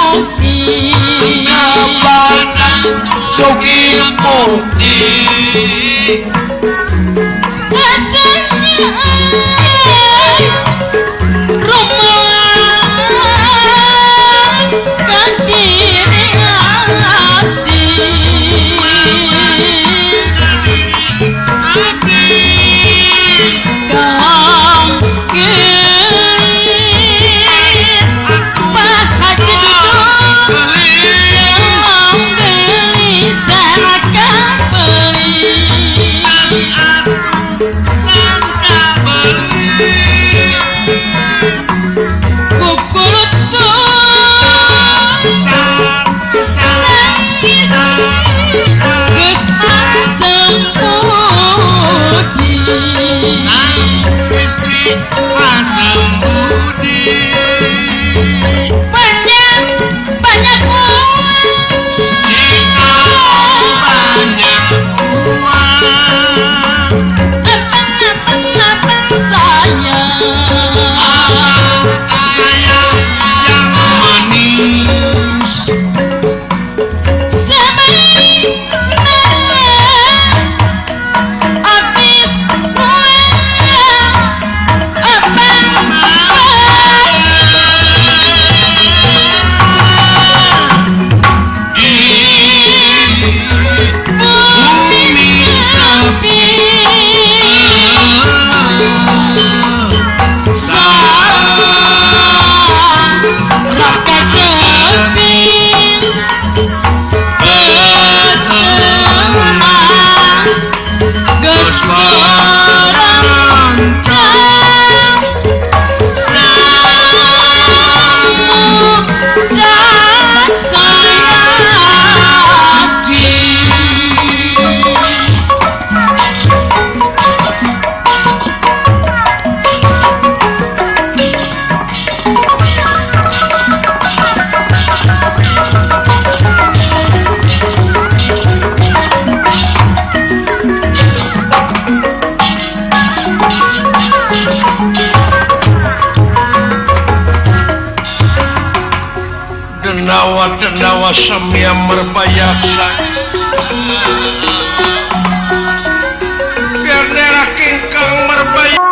Bukti Sugi bukti Denawa samia merbayaksa biar daerah kingkang merbayak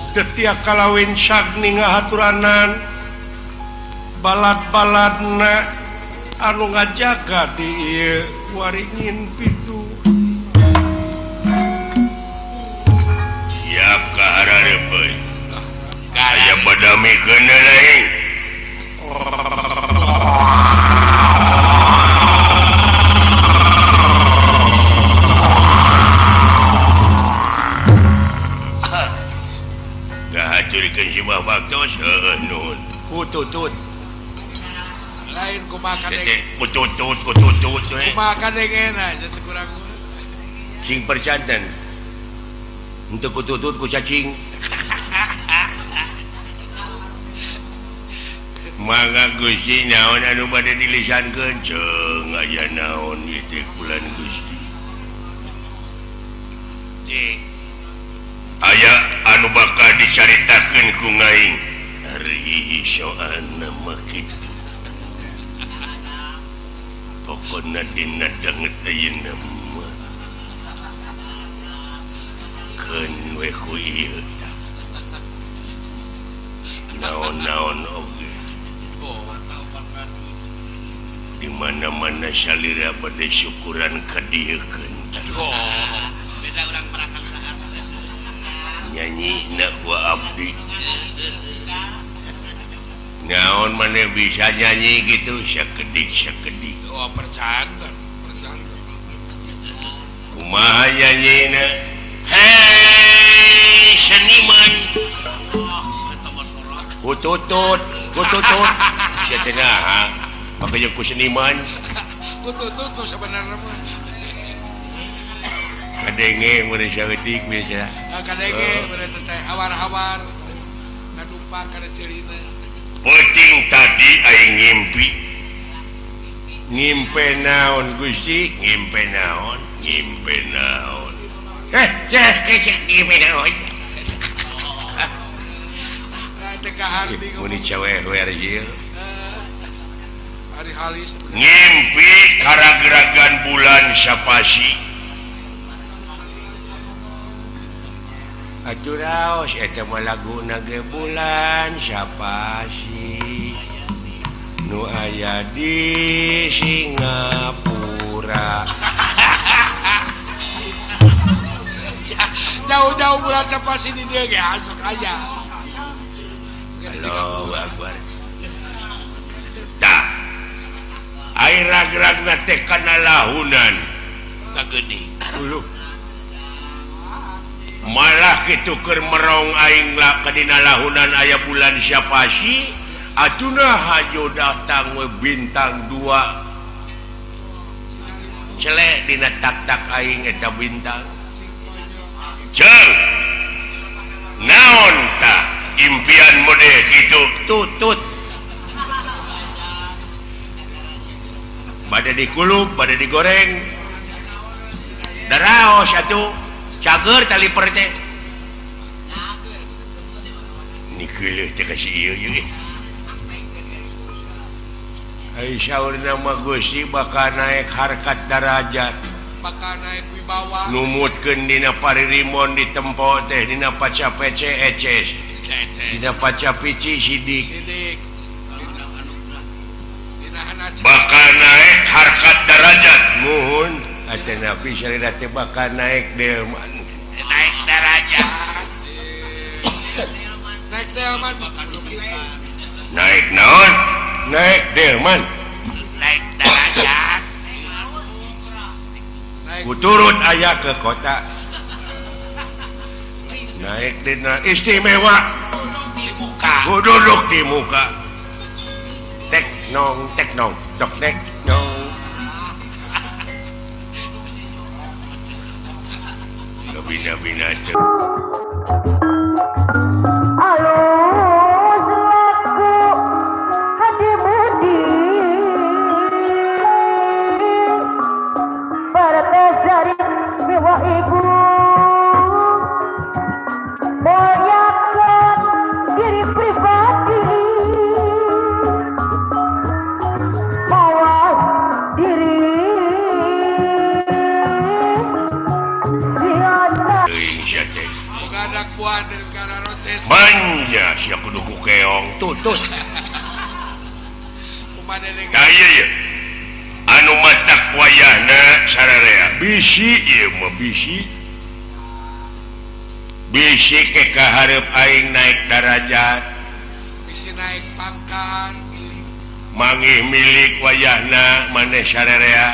Detia kalawin sagni ngahaturanan balad-baladna anu ngajaga di ieu waringin pitu. Siap ka harareup euy. Aya badamikeun lain. Kututut lain kumaha kututut kututut kumaha kadengena kurang sing percanten untuk kututut ku cacing mangga Gusti naon anu bade dilisankeun ceung aya naon ieu teh bulan Gusti cing aya anu bakal dicaritakeun ku ngaing ari soana mah kitu pokona dina danget ayeuna mah keun we ku ieu naon-naon oge di mana-mana salira bade syukuran ka dieu keun beda urang prakarsa nyanyi na ku abdi naon mana bisa nyanyi gitu sakedik sakedik oh percanten Kumaha nyanyina? Hei seniman. Kututut, kututut. Sia teh naha? Make jeung ku seniman. Kututut tuh sebenarnya mah. Kadenge mun saeutik biasa. Kadenge mun teh hawar-hawar. Kadumpak kana ceurina. Peuting tadi aing ngimpi. Ngimpe naon Gusti? Ngimpe naon? Ngimpe naon? Cek ngimpe naon? Teh kaharti mun cewek ieu. Ari halis. Ngimpi karageragan bulan sapasi. Atuh raos eta mah laguna ge bulan sapasi. Nu aya di Singapura. Jauh-jauh bulan sapasi di dieu ge asup aya. Allahu Akbar. Tah. Ai rag-ragna teh kana lahunan. Kageuning. Uluh. Malah kitu keur merong aing lah kadina lahunan aya bulan sapasi. Atuna hajo datang we bintang dua. Celek dina tak-tak aing eta bintang. Jeung naon tah impian mode kitu tutut. Bade dikulub, bade digoreng. Daraos atuh cager tali teh. Nikeuleuh teh ka si ieu ieu. Ai saurna mah Gusti bakal naik harkat darajat. Bakal naik wibawa. Numutkeun dina paririmon di tempo teh dina paca PC eces. Dina paca pici sidik. Sidik. Bakal naik harkat darajat. Muhun atanapi sarira teh bakal naik delman. Naik darajat. Naik delman. Naik naon? Naik delman. Naik darajat. Kuturut aya ke kota. Naik dina istimewa. Di muka. Duduk di muka. Tek nong tek nong tok tek nong. Bina-bina teh. Alus laku hati budi Partasari miwa ibu Muliakan diri pribadi Mawas diri Siapa Manja sia kudu ku keong tutut. Tah ieu ye. Anu matak wayahna sararea bisi ieu mah bisi. Bisi ke kahareup aing naik darajat. Bisi naik pangkat. Mangih milik wayahna maneh sararea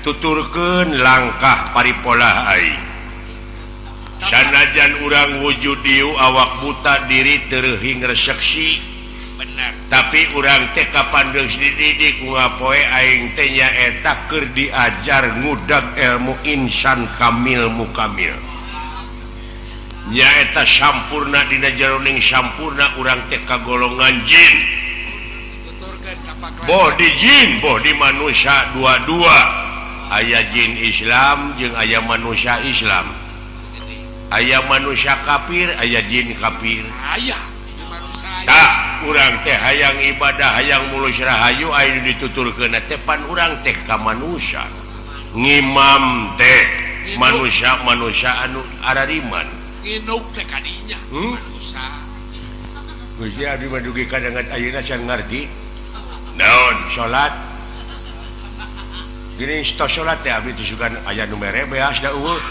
tuturkeun langkah paripolah aing. Sanajan urang wujud dieu awak buta diri tereuhing reseksi benar tapi urang teh kapan geus dididik ngapoe aing teh nyaeta keur diajar ngudag ilmu insan kamil mukamil nyaeta sampurna dina jaroning sampurna urang teh kagolongan jin boh di jin boh di manusia dua-dua aya jin Islam jeung aya manusia Islam aya manusia kafir aya jin kafir aya tah urang teh hayang ibadah hayang mulus rahayu aya dituturkeun teh pan urang teh ka manusia ngimam teh manusia manusia anu arariman nginuk teh kadinya manusia Gusti abdi mah dugi kadangan ayeuna can ngarti naon salat gini tos salat teh abdi teh sugan aya nu mere beas da eueuh.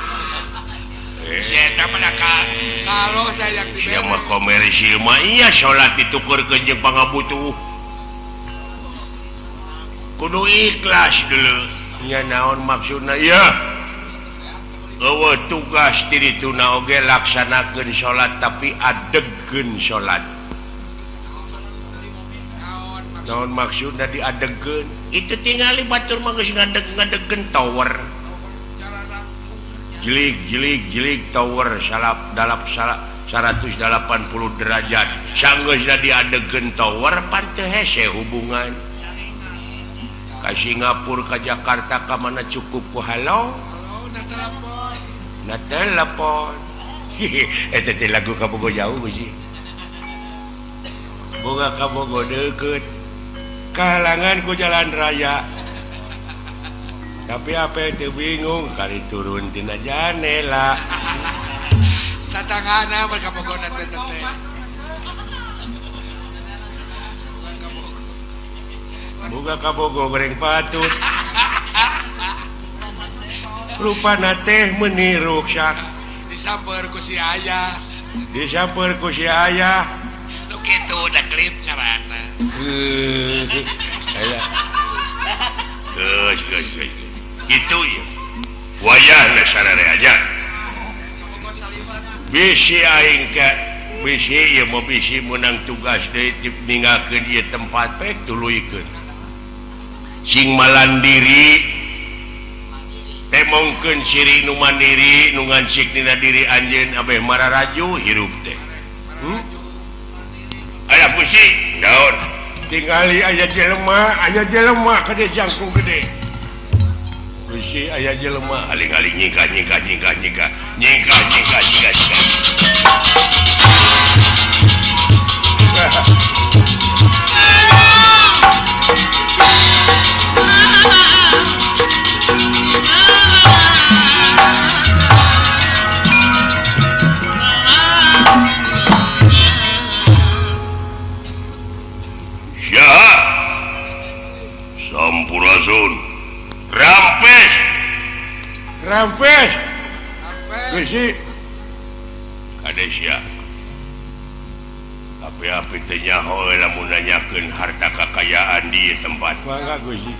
Kalau saya yang dibere komersil mah iya salat ditukurkeun jeung pangabutuh. Kudu ikhlas dulu. Nya naon maksudna? Iya. Eueuh tugas ti dituna oge laksanakeun salat tapi adegkeun salat. Naon maksudna diadegkeun? Itu tingali batur mah geus ngadeg-ngadegkeun tower. Jelik jelik jelik tower salap dalap salap 180 derajat. Sanggeusna diadegkeun tower pan teu hese hubungan. Ka Singapura ka Jakarta ka mana cukup ku halo? Na telepon. Eta teh lagu kabogo jauh sih. Boga kabogo deukeut. Kahalangan ku jalan raya. Tapi apa itu bingung kali turun tina janela. Tatangana mereka pogona teh teh. Boga kabogo goreng patut. Rupana teh meuni ruksak. Disamper ku si ayah. Disamper ku si ayah. Nu kitu da klip ngaranna. Aya. Geus geus geus. Kitu ieu. Wayahna sararea aja. Bisi aing ka bisi ieu mah bisi meunang tugas deui ninggalkeun ieu tempat pek tuluykeun. Sing malandiri temongkeun siri nu mandiri nu ngancik dina diri anjeun abeh mararaju hirup teh. Aya pusi naon? Tingali aya jelema gede jangkung gede. Gusti aya jelema aling-aling nyingkah nyingkah nyingkah nyingkah nyingkah nyingkah nyingkah nyingkah. Sampurasun. Rampes. Rampes. Gusti kade sia. Api-api teh nyaho lamun nanyakeun harta kakayaan di tempat. Mangga Gusti.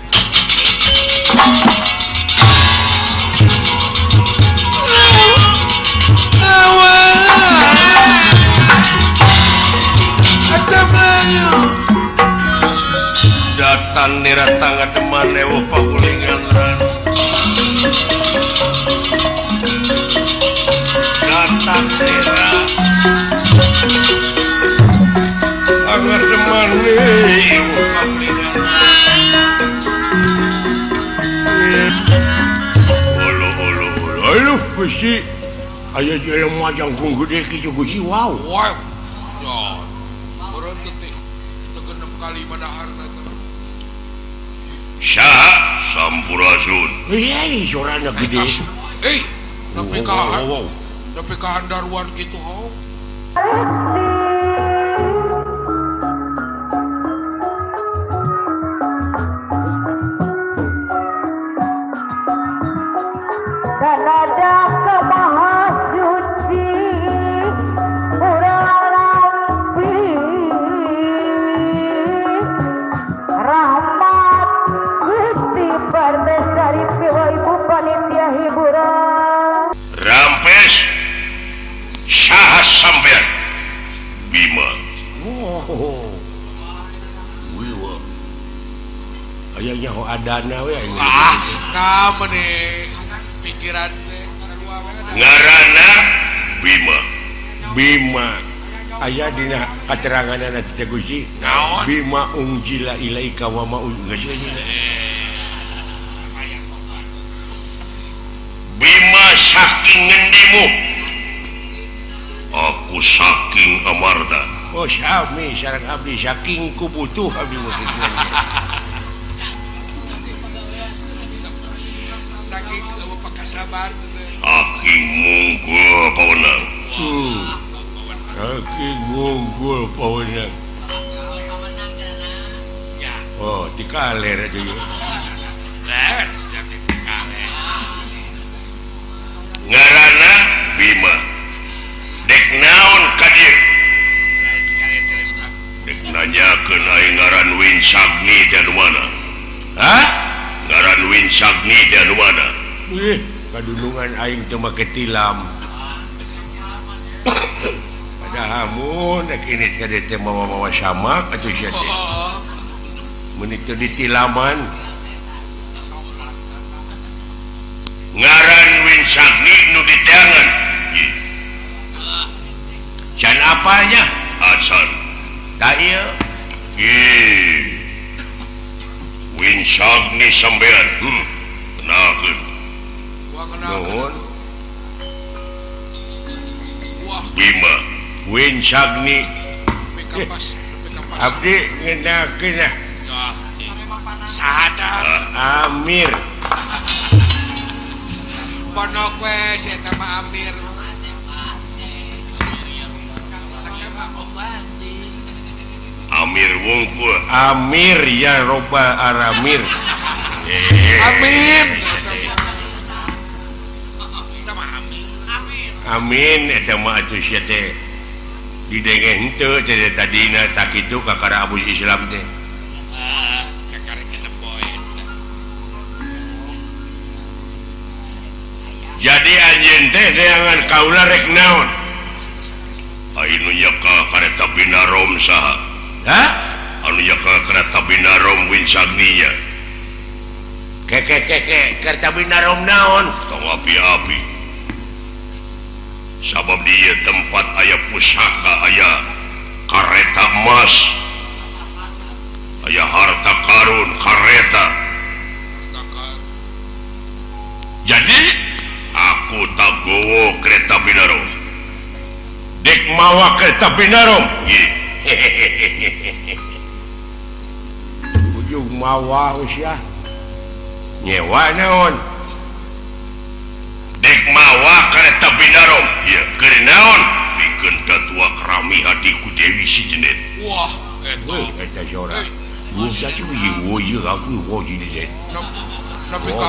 Datan niratang ademan ewuh pagulingan datang nira ademan ewuh pagulingan ulu ulu ulu aduh Gusti aya jelema jangkung gede kitu Gusti wow wow ya urang teh teu genep kali madaharna teh. Saha Sampurasun. Hei, sorana gede. Eh, nepi ka nepi ka handaruan kitu ho. Kanada ke Maha Suci urang rampi rahmat Gusti Parmesari piwa ibu panitia hiburan. Rampes saha sampean Bima. Oh. Wiwa. Aya nyaho adana we aing. Ah, nah meuni pikiran teh sarua we ada. Ngaranna Bima. Bima aya dina kateranganna teh Gusti. Naon? Bima unjila ilaika wa ma unjila. Bima saking ngendimu? Aku saking Amarta. Oh sami sareng abdi saking kubutuh abdi mah. Saking eueuh pakasabar teh. Saking mungkul pawenang. Saking mungkul pawenang. Oh, dikaler aja ya. Ler, siap dikaler. Ngaranna Bima. Dek naon ka dieu? Dek nanyakeun aing ngaran Winsagni teh anu mana? Hah? Ngaran Winsagni teh anu mana? Ih, kadulungan aing teu make tilam. Padahal mun rek ini ka dieu teh mawa-mawa samak atuh sia teh. Mun teu ditilaman. Ngaran Winsagni nu diteangan. Can apanya? Acan. Da ieu. Ih. Winsagni sampean. Kenalkeun. Nuhun. Bima Winsagni. Abdi ngenakeun ah. Saha Amir. Pondok we eta mah Amir. Amir wungkul. Amir ya robbal aramir. Amin. Amin eta mah atuh sia teh. Didenge henteu teh tadina tak kitu kakara abus Islam teh. Jadi anjeun teh deangan kaula rek naon? Anu nyaka kareta Binarom saha? Hah? Anu nyaka kareta Binarom Winsagninya. Keke keke kareta Binarom naon? Tong api-api. Sabab di tempat aya pusaka, aya kareta emas, aya harta karun kareta. Jadi aku tak gowo kereta Binarom. Dek mawa kereta Binarom. Ujung mawa usia. Nyewa naon? Dek mawa kereta Binarom. Ya, keur naon? Pikeun datua kerami hatiku Dewi si Jenet. Wah, eta. Eta sora. Wah, cuy, wo ieu aku wo jenet. Nepi ka.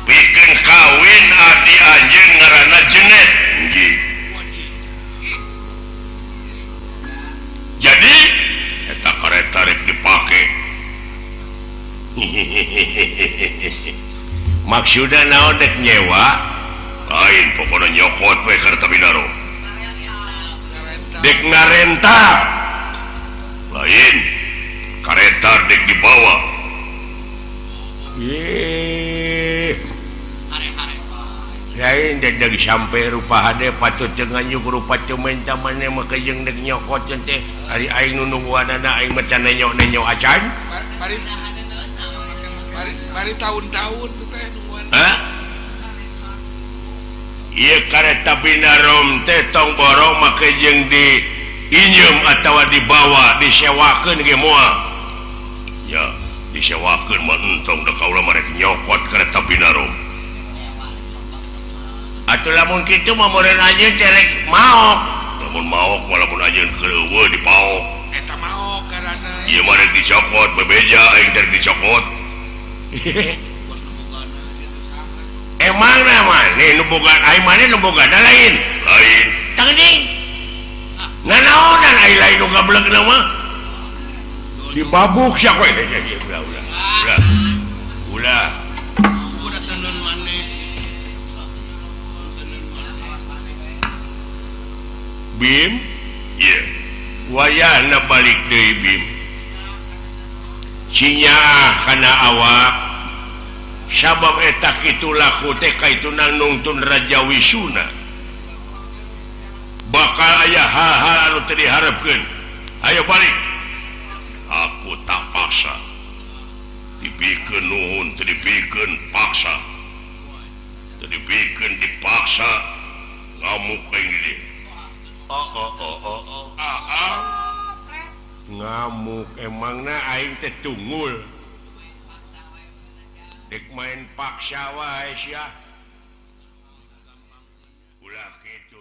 Pikeun kawin adi anjeun ngaranna Jenet. Nggih. Jadi eta kareta rek dipake. Maksudna naon dek nyewa? Lain pokona nyokot we kareta Binarom. Dek ngarenta. Lain kareta dek dibawa. Lain dek dari sampai rupa hade patut dengan nyuk rupa cemen tamannya maka jeung dek nyokot teh ari aing nu nungguanana aing macan nenyok-nenyok acan. Bari tahun-tahun teh nungguan. Hah? Ieu kareta Binarom teh tong borong make jeung di inyeum atawa dibawa disewakeun ge moal. Ya, disewakeun mah entong da kaula mah rek nyokot kareta Binarom. Atuh lamun kitu mah meureun anjeun teh rek maok. Lamun maok mah lamun anjeun keur eueuh dipaok. Eta maok karana. Ieu mah rek dicokot bebeja aing teh dicokot. Emang na maneh nu boga aing maneh nu boga da lain. Lain. Tah geuning. Nanaonan aing lain nu gablegna mah. Dibabuk sia kowe. Ulah ulah. Ulah. Ulah. Udah tenun maneh. Bim, ieu. Wayahna balik deui Bim. Cinyaah kana awak. Sabab eta kitu laku teh kaituna nungtun Raja Wisuna. Bakal aya hal-hal anu teu diharepkeun. Ayo balik. Aku tak paksa. Dipikeun nuhun, teu dipikeun paksa. Teu dipikeun dipaksa ngamuk aing di dieu. Oh oh oh oh oh. Ah, ah. Ngamuk emangna aing teh tungul. Dek main paksa wae sia. Ulah kitu.